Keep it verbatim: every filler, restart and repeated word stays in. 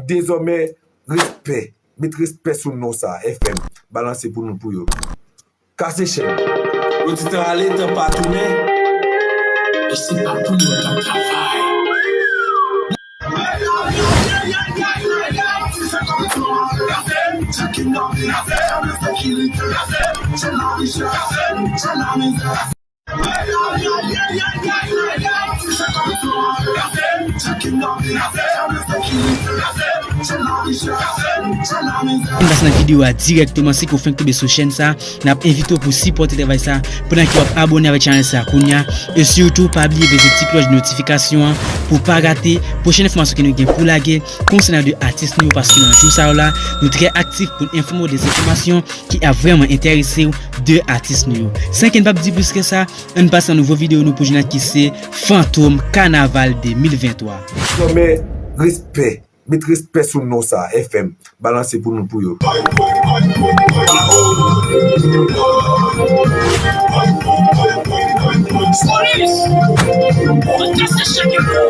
Dezòmè, respè. Met respè sou non sa, F M. Balanse pou nou pou yo. Kase chèn. Yo di tan ale, tan pa tounen. E se pa pou yo t ap travay. N pase nan videyo a dirèkteman, si ke w fenk tonbe sou chèn sa, n ap envite w pou sipòte travay sa, pandan ke w ap abòne avèk chanèl sa kounye a, e sitou pa bliye beze ti klòch notifikasyon an pou w pa rate pwochèn enfòmasyon ke nou gen pou lage konsènan de atis nou yo, paske nan jou sa yo la, nou trè aktif pou n enfòme w de enfòmasyon ki ap vrèman enterese w de atis nou yo. San ke n p ap di plis ke sa, ann pase nan nouvo videyo nou pou jwenn ki se Fantom Kanaval de mil venntwa. Dezòmè, respè. Met respè sou non sa, F M. Balanse pou nou pou yo. Polis! Mwen kase chèk yo.